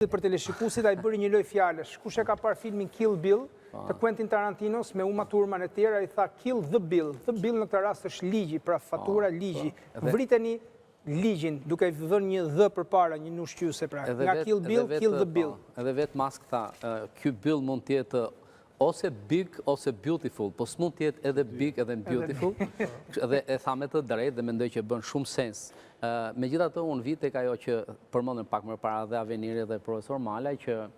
Për teleshikuesit, ai bëri një lojë fjalësh. Kush e ka parë filmin Kill Bill të Quentin Tarantinos me Uma Thurman e tjera, ai tha "Kill the Bill". The Bill në këtë rast është ligji, pra fatura, ligji. Vriteni ligjin, duke dhënë një "the" përpara, një nushqyse pra. Nga Kill Bill, Kill the Bill. Edhe vetë Musk tha, ky bill mund të jetë ose big ose beautiful, po s'mund të jetë edhe big edhe beautiful. Dhe e tha me të drejtë dhe mendoj që bën shumë sens. Megjithatë, unë vi tek ajo që përmendën pak më para dhe Aveniri dhe profesor Malaj, që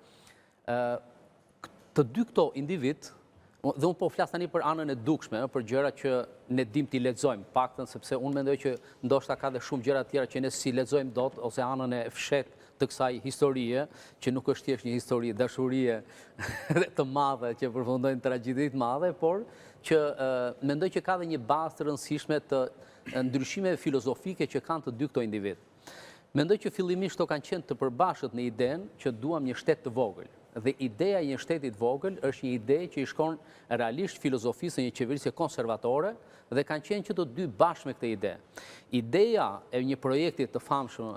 të dy këto individ, dhe unë po flas tani për anën e dukshme, për gjëra që ne dim t'i lexojmë, paktën, sepse unë mendoj që ndoshta ka dhe shumë gjëra tjera që ne s'i lexojmë dot, ose anën e fshehtë të kësaj historie, që nuk është thjesht një histori dashurie të madhe që përfundojnë tragjedi të madhe, por që mendoj që ka dhe një bazë të rëndësishme të ndryshimeve filozofike që kanë të dy këto individ. Mendoj që fillimisht to kanë qenë të përbashkët në idenë që duam një shtet të vogël. Dhe ideja e një shtetit vogël është një ide që i shkon realisht filozofisë së një qeverisje konservatore dhe kanë qenë që të dy bashkë me këtë ide. Ideja e një projekti të famshëm,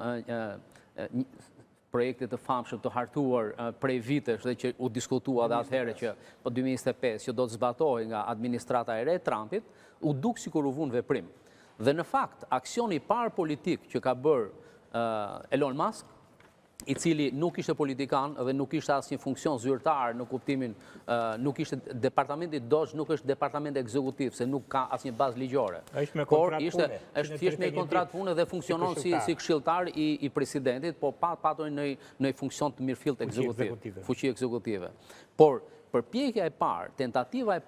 projekti të famshëm të hartuar prej vitesh dhe që u diskutua dhe atëherë që po 2025 që do të zbatohej nga administrata e re e Trumpit, u duk sikur u vunë veprim. Dhe në fakt, aksioni i parë politik që ka bërë Elon Musk, i cili nuk ishte politikan dhe nuk ishte asnjë funksion zyrtar në kuptimin, nuk ishte departamenti DOGE, nuk është departament ekzekutiv, se nuk ka asnjë bazë ligjore. Është me kontratë pune. Është thjesht me kontratë pune dhe funksionon si këshilltar i presidentit, po pa patur në funksion të mirëfillt ekzekutiv, fuqi ekzekutive. Por përpjekja e parë, tentativa e parë